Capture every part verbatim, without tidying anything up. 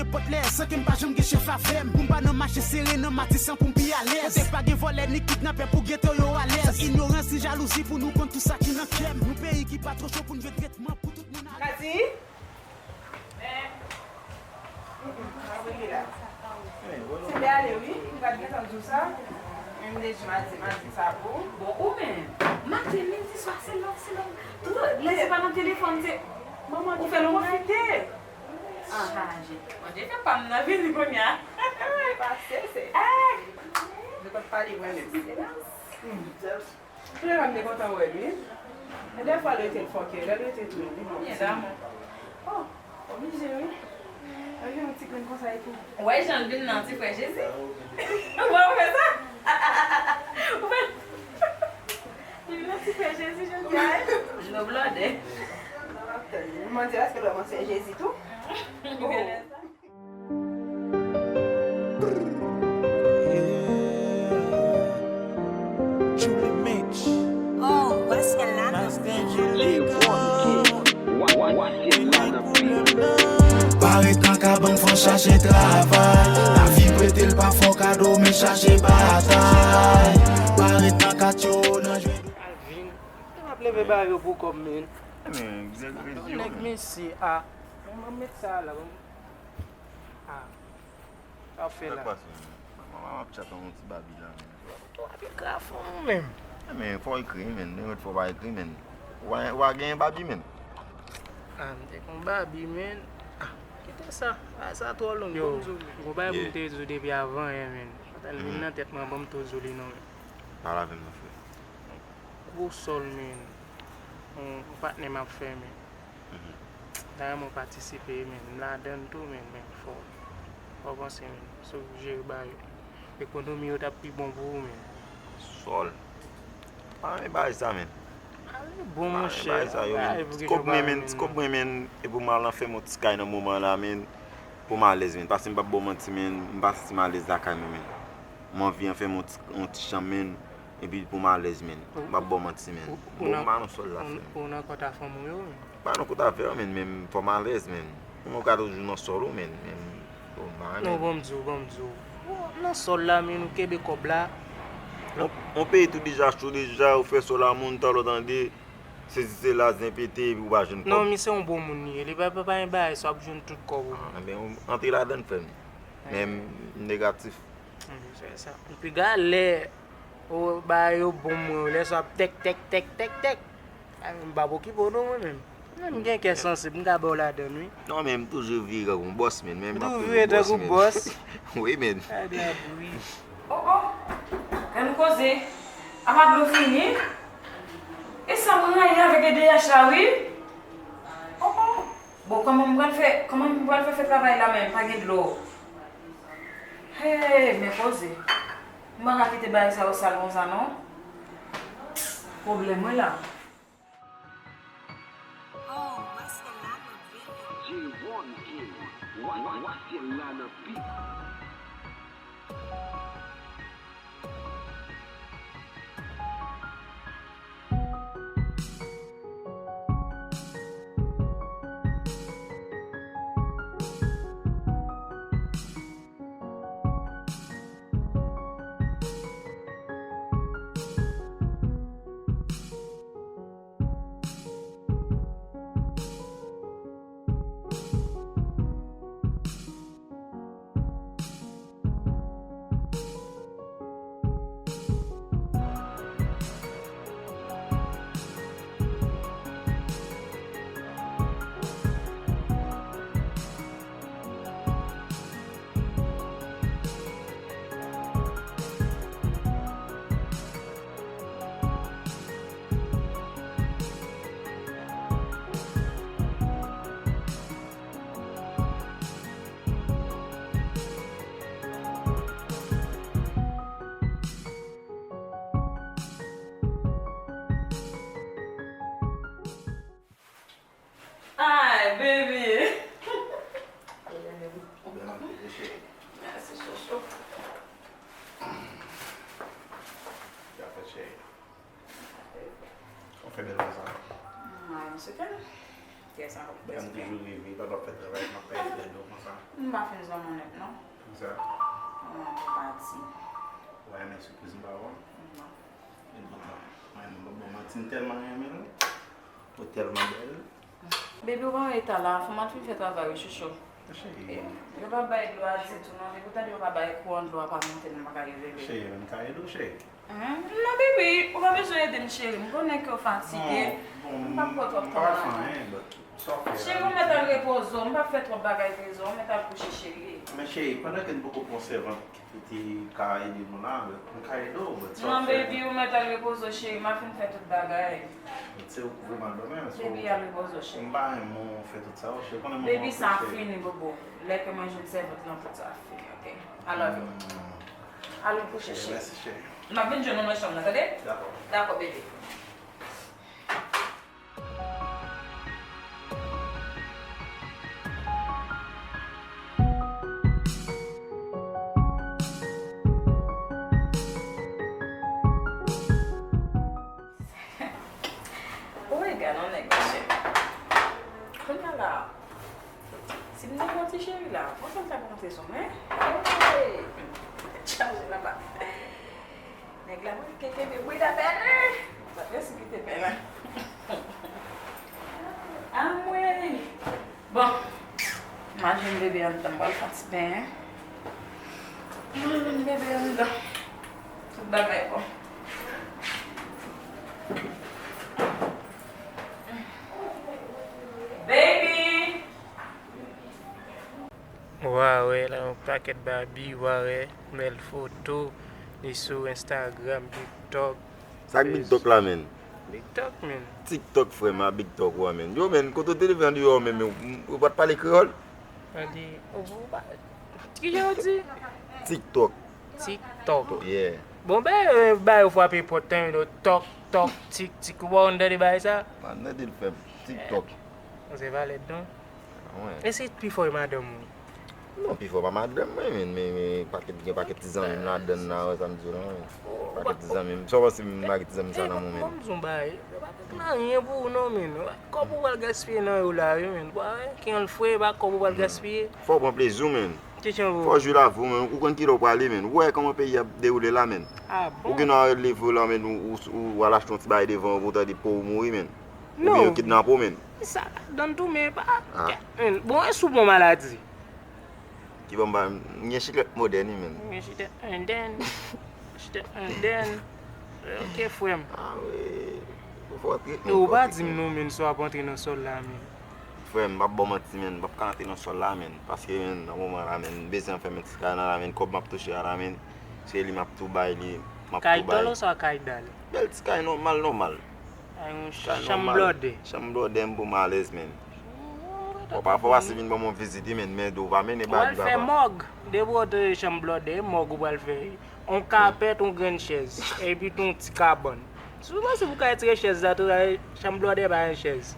Nenpòt lè, san ke m pa janm gen chèf avè m. Pou m pa nan mache sere nan Matisan pou m pi alèz. Kote pa gen vòlè ni kidnapè pou geto yo alèz. San inyorans ni jalouzi pou nou konn tout sa ki nan kè m. Yon peyi ki pa twò cho pou n jwenn tretman pou tout moun alèz. Kati? Mwen vle la. Ti bè ale wi, m pa t gentan di w sa. M deja di, m a di sa pou ou. Bon, ou menm, maten, midi, swa, se lè w, se lè w. Tout lè se pa nan telefòn, se manman ou fè l pwofite. Ah, chaje. Mwen te fè pa m nan vini kounye a. Pase, se. Ah! Mwen konn pale mwen menm. Silans. Tou lè m te kontan wè l wi. E dèfwa l rete l fòkè, lè l rete tou, li bon. Byen damou. Oh, oblije wi. Mwen gen yon ti grenn konsa epi. Ou wè jan l vin nan ti frè Jezi? Ou wè ou fè sa? Ou wè? Li vin nan ti frè Jezi jodi a wi. Dlo blòdè. Mwen di èske l wè mwen se Jezi tou? Ou genlè sa. Pa ret nan kabann, fò chache travay. Lavi prete l pa fè w kado, men chache batay. Pa ret nan katye w nan jwe. Alvin, m ap leve ba yo pou kòb, men. Nèg mesye a. Ban m met sa la, ban m. Ah. Sa w ap fè la? Sa k pase, menn? Mwen, mwen ap tchat yon ti babi la, menn. Ou ap ekri a fon ou menm. Men fò w ekri, menn. Men fò w pa ekri, menn. Ou pa, ou pa genyen babi, menn? Ah, m te gen yon babi, menn. Ah, kite sa. Bagay sa twò long. Yo, bon, m di w, gon bagay pou m te di w depi avan yè, menn. Sa l vin nan tèt mwen, ban m tou di w li non, menn. Pale avè m non, frè. Gwo sòl, menn. Yon, yon patnè m ap fè, menn. Dayè mwen patisipe, menn. M ladann tou, menn, men fò, fò w panse, menn. Si w jere bagay yo. Ekonomi yo t ap pi bon pou ou, menn. Sòl. Pa renmen bagay sa, menn. Ale bon, monchè. Pa renmen bagay sa yo, menn. Ti kòb mwen, menn. Ti kòb mwen, menn. E pou m al nan fè m yon ti kay nan moman la, menn. Pou m alèz, menn. Paske m p ap ba w manti, menn. M pa santi m alèz lakay mwen, menn. M anvi an fè m yon ti, yon ti chanm, menn. Epi pou m alèz, menn. M p ap ba w manti, menn. Bon, m pa nan sòl la, frè m. Ou nan kont a fanmi w yo, menn? M pa nan kont avè yo, menn, men fò m alèz, menn. Ou ka toujou nan sòl ou, menn, men bon, m pa renmen. Non, ban m di w, ban m di w. Ou nan sòl la, menn, ou kenbe kòb la. Yon, yon peyi tou deja cho deja, ou fè sòl a moun, talè w tande, sezi sela, zen pete, epi ou pa jwenn kòb. Non, misye yon bon moun li ye. Li pa, pa, pa gen bagay sa, w ap jwenn tout kòb ou. Ah, men, antre ladann, frè m. Men m negatif. Piga lè ou ba yo bon mwen, lè sa ap tèk, tèk, tèk, tèk, tèk. A, m p ap okipe w non, mwen menm. Mwen menm, m gen kè sansib, m ka ba w ladann, wi. Non, men m toujou vire yon bòs, men, men m ap toujou vire tankou bòs. Wi, men. Oh, oh. Gad yon koze. Apa dlo fini? E sa mwen rayi avèk E D H la, wi. Oh, oh. Bon, kòman m pral fè, kòman m pral fè fè travay la menm, pa gen dlo? Hey, men koze. M pa ka kite bagay sa yo sal konsa non. Pwoblèm wi la. Oh, wè syèl la nan veye. J one King, wa, wa, wa syèl la nan pik. Ay, baby. Mèsi, chouchou. Ou fè bèl konsa. Mwen, mwen se tèl. Kè sa, kè sa. Mwen toujou reve, pa, pa fè travay, m ap fè lè dlo konsa. M pa fin zanmi w nèt non. Kisa? Mwen te pati. Ou pa renmen sipriz m ba ou an? Non. E bon, mwen, mwen, bon, manti, m tèlman renmen l. Ou tèlman bèl. Baby, ou pa wè eta la, fò m al fin fè travay wi, chouchou. Cheri. Yo pa bay dlo a ditou non, depi w tande yo pa bay kouran, dlo a pa monte, m pa ka rive, baby. Cheri, m ka ede w, cheri. Hmm? Non, baby, ou pa bezwen ede m, cheri. M konnen ke w fatige. Bon, bon, m p ap pran twòp tan la. M pa fè anyen, but sa w fè a. Cheri, ou mèt al repoze w. M p ap fè twòp bagay trezò. Ou mèt al kouche, cheri. Men cheri, pandan ke n poko pran sèvant ki te ka ede nou la, but m ka ede w, but sa w fè a. Non, baby, ou mèt al repoze w, cheri. M ap fin fè tout bagay. But se ou k vreman dòmi, so. Baby, al repoze w, cheri. M pa renmen w fè tout sa, cheri. Konnen manman w fini. Baby, sa fini, bobo. Lè ke mwen jwenn sèvant lan, tout sa fini, ok? I love you. Hmm. Al kouche, cheri. Mèsi, cheri. M ap vin jwenn ou nan chanm nan, tande? Dakò. Dakò, bebe. Ou egal, on nèg, monchè. Kounye a la, si m te yon ti cheri la, mwen konn sa k ap rantre sou mwen. Hey! Tèt chaje laba. Nèg la mwen ke kenbe bwida bèl. Sa fè si kite pen la. Anmwey! Bon, m al jwenn bebe anndan, m pral fè yon ti benyen. M al jwenn bebe anndan. Tout bagay bon. Baby! Wa wè la yon pakèt babi, wa wè bèl foto li sou Instagram, TikTok. Sa k Big Talk la, menn? Big Talk, menn. TikTok, frè m, a Big Talk, wa, menn. Yo, menn, kote w te leve andeyò, menn, men ou, ou pa t pale kreyòl? Tande, ou, ou pa, kijan yo di? TikTok. TikTok. Yeah. Bon, ben, euh, ba yo frape pòt tan yo, tok, tok, tik, tik. Ou pa konn tande bagay sa? Pa tande l, frè m. TikTok. Ou se valèd, non? Wi. E se pi fò e madanm ou? Non, pi fò pa madanm mwen, men, men, men pakèt, gen pakèt ti zanmi m ladann la, wè sa m di w la, men. Pakèt ti zanmi m. Sa w panse m lage ti zanmi sa nan men w, men? Ban m di w yon bagay. Yo pa t nan anyen pou ou non, men. Kòb ou pral gaspiye nan yo la, wi, men. Ou pa wè, ki an l fre, e pa kòb ou pral gaspiye. Fò w pran plezi w, men. Ti chanvo. Fò w jwi lavi w, men. Ou konn kilè w prale, men. Ou wè kòman peyi a ap dewoule la, men. Ah bon? Ou gen dwa leve w la, men, ou, ou, ou al achte yon ti bagay devan w pou w tande po w mouri, men. Oubyen yo kidnape w, men. Sa ladann tou, men pa. Ah. Men, bon, e si w pran maladi? Ki ban m ba, m gen chiklet modèn, wi, men. M gen chiklet modèn. Chiklet modèn. Ok, frè m. Ah, wi. Ou fò tretman. E ou pa di m non, men, si w ap antre nan sòl la, men. Frè m, m p ap ba w manti, men. M p ap ka antre nan sòl la, men. Paske, men, nan moman la, men, m bezwen fè men ti kay nan la, men. Kòb m ap touche a la, men. Se li m ap tou bay li. M ap tou bay. Kay dòl oswa kay dal? Bèl ti kay nòmal, nòmal. Ay, yon chanm blòdè. Chanm blòdè, m pou m alèz, men. Fò pa, fò pase vin ban m yon vizit, wi, men, men ou pa mennen babi, papa. Ou pral fè mòg. Depi w antre chanm blòdè, e mòg ou pral fè. Yon kapèt, yon grenn chèz. Epi tou yon ti kabann. Si w panse pou ka retire chèz la, tou, chanm blòdè pa gen chèz.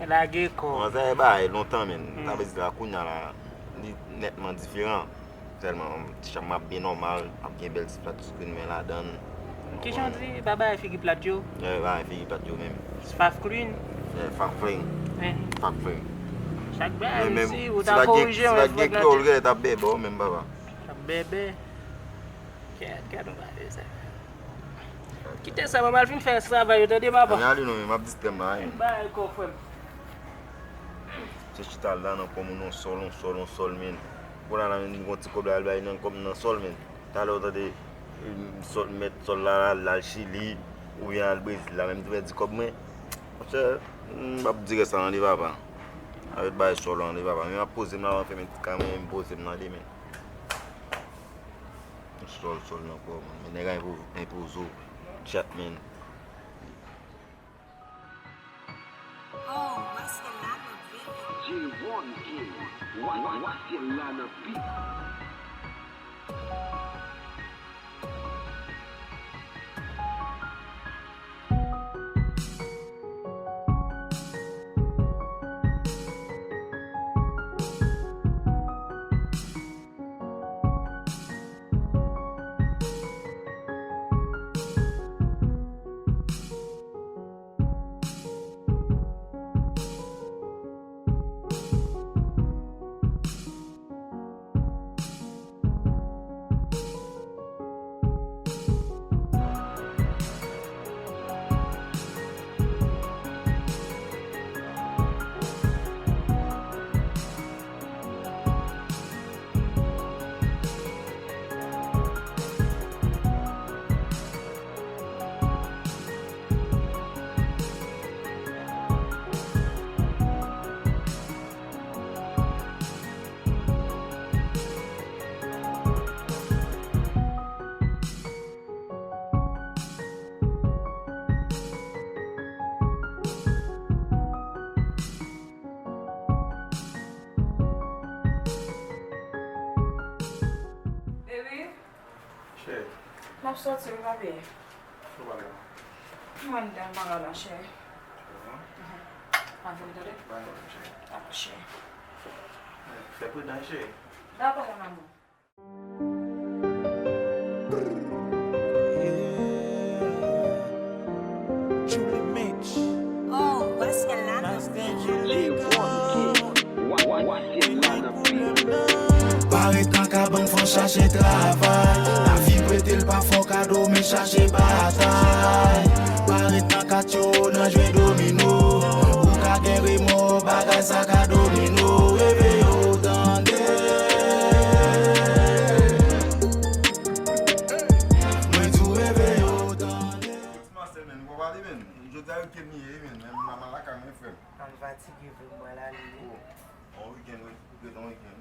Lage kò w. Bon, sa e bagay lontan, men. Sa vle di la, kounye a la, li nètman diferan. Sèlman, ti chanm ap byen nòmal, ap gen bèl ti flat screen mwen ladan l. Kijan w di, pa bay figi plat yo? Wi, bay figi plat yo menm. Faf clean? Wi, faf clean. Wi. Faf clean. Chak bagay isi, ou ta korije yon fòt nan tèt. Si pa t gen kreyòl, genlè t ap bèbè w menm, papa. T ap bèbè. Kèt, kèt, nou pa de sa. Kite sa, papa, al fin fè travay ou, tande, papa. Ann ale non, men, m ap distrè m la, wi. Bay kò, frè m. Se chita la nan kò m, yon sòl, yon sòl, yon sòl, men. Kounye a la, men, m gon ti kòb la, al bay nan kò m nan sòl, men. Talè w tande, m, sòl, mèt sòl la, al, al Chili, oubyen al Brezil la, men m te pèdi kòb mwen. Monchè, m p ap di rès la non, li papa. Avèk bay sòl la, li papa. Men m ap poze m la, m ap fèmen ti kay mwen, m poze m nan li, men. Sòl, sòl nan kò, man. Men nèg a enpo-, enpoze w. Chat, men. Oh, what's the line of vision? J one King. Wa-, wa-, what's the line of beat? Chè. M ap sòti wi, papi. Ou pa la? Mwen anndan, m pa ka la, chè. Mhm. Anvan m tande. Bay mwen, chè. Dakò, chè. Fè pridan, chè. Dakò, mon amour. Pa ret nan kabann, fò chache travay. Lavi prete l pa fè w kado, men chache batay. Pa ret nan katye w nan jwe domino. Ou ka gen remò, bagay sa ka domino. Reveye w, tande. Mwen di w reveye w, tande. Ti Masè, men, ou pa pale, men. Jodi a, weekend li ye, men. Men, m pa mal lakay mwen, frè m. M fatige vre, m pral ale wi. Oh, yon weekend, wi. Ou gen yon weekend, men.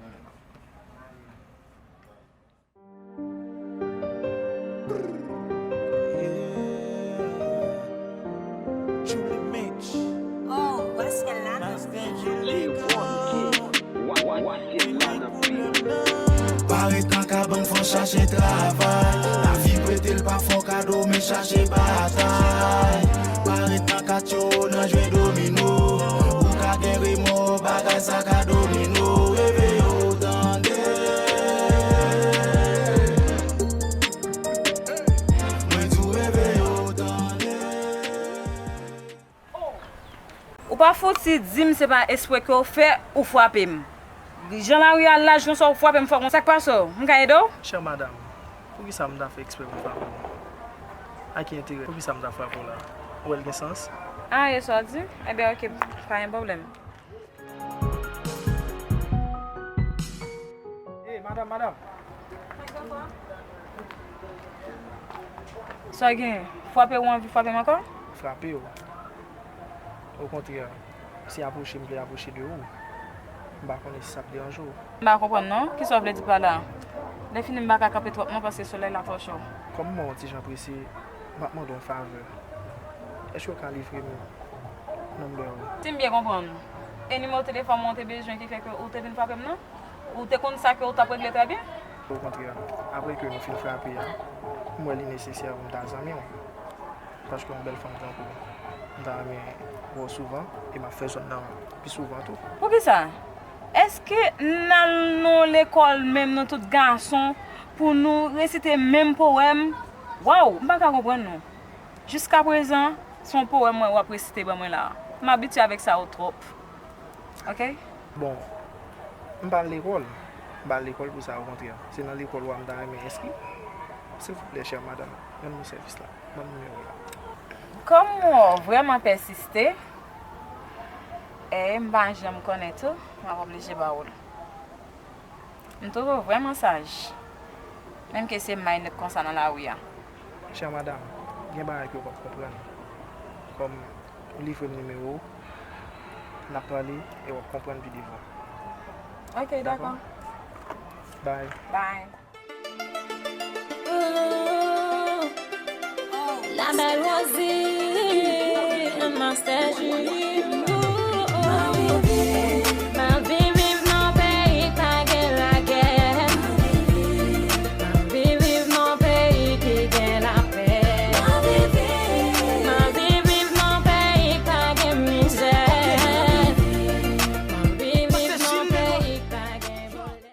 Pa ret nan kabann, fò chache travay. Lavi prete l pa fè w kado, men chache batay. Pa ret nan katye w nan jwe domino. Ou ka gen remò, bagay sa ka domino. Reveye w, tande. Mwen di w reveye w, tande. Ou pa fouti di m se pa espre ke w fè ou frape m. Jan lari a laj konsa ou frape m fò konsa, sa k pase w? M ka ede w? Chère madame, poukisa m ta fè ekspre pou m frape w? A ki enterè? Poukisa m ta frape w la? Ou wè l gen sans? A, e sa w di? Ebyen, oke, pa gen pwoblèm. Ey, madam, madam. Sa w genyen? Frape ou anvi frape m ankò? Frape w? Okontrè, se apwoche m vle apwoche de ou. M pa konnen si sa ap deranje w. M pa konprann non, kisa w vle di pa la? Lè fini m pa ka kanpe twòp non paske solèy la twò cho. Kòm m wè w yon ti jan prese, m ap mande w yon favè. Èske w ka livre m nonbè w? Si m byen konprann, e nimewo telefòn mwen w te bezwen ki fè ke ou te vin frape m nan? Ou te konn sa ke w t ap regle trè byen? Okontrè, apre ke nou fin frape a, m wè li nesesè pou m ta zanmi w. Paske w yon bèl fanm tankou w, m ta renmen wè w souvan e m ap fè zòn nan pi souvan tou. Poukisa? Èske n al nan yon lekòl menm nou tout gason pou nou resite menm powèm? Waw, m pa ka konprann nou. Jiskaprezan, se yon powèm mwen w ap resite ban mwen la. M abitye avèk sa yo twòp. Ok? Bon, m pa al lekòl. M pa al lekòl pou sa, okontrè. Se nan lekòl ou a m ta renmen enskri. Silvouplè, chère madame, rann mwen sèvis la. Ban m nimewo w la. Kòm w vrèman pèsiste, e m pa janm konnen tou, m ap oblije ba w l. M twouve w vrèman saj, menm ke se may nèg konsa nan lari a. Chère madame, gen bagay ke w p ap konprann. Kòm ou livre m nimewo w, n ap pale e w ap konprann pi devan. Ok, dakò. Bye. Bye. La belle Rosie, Master G.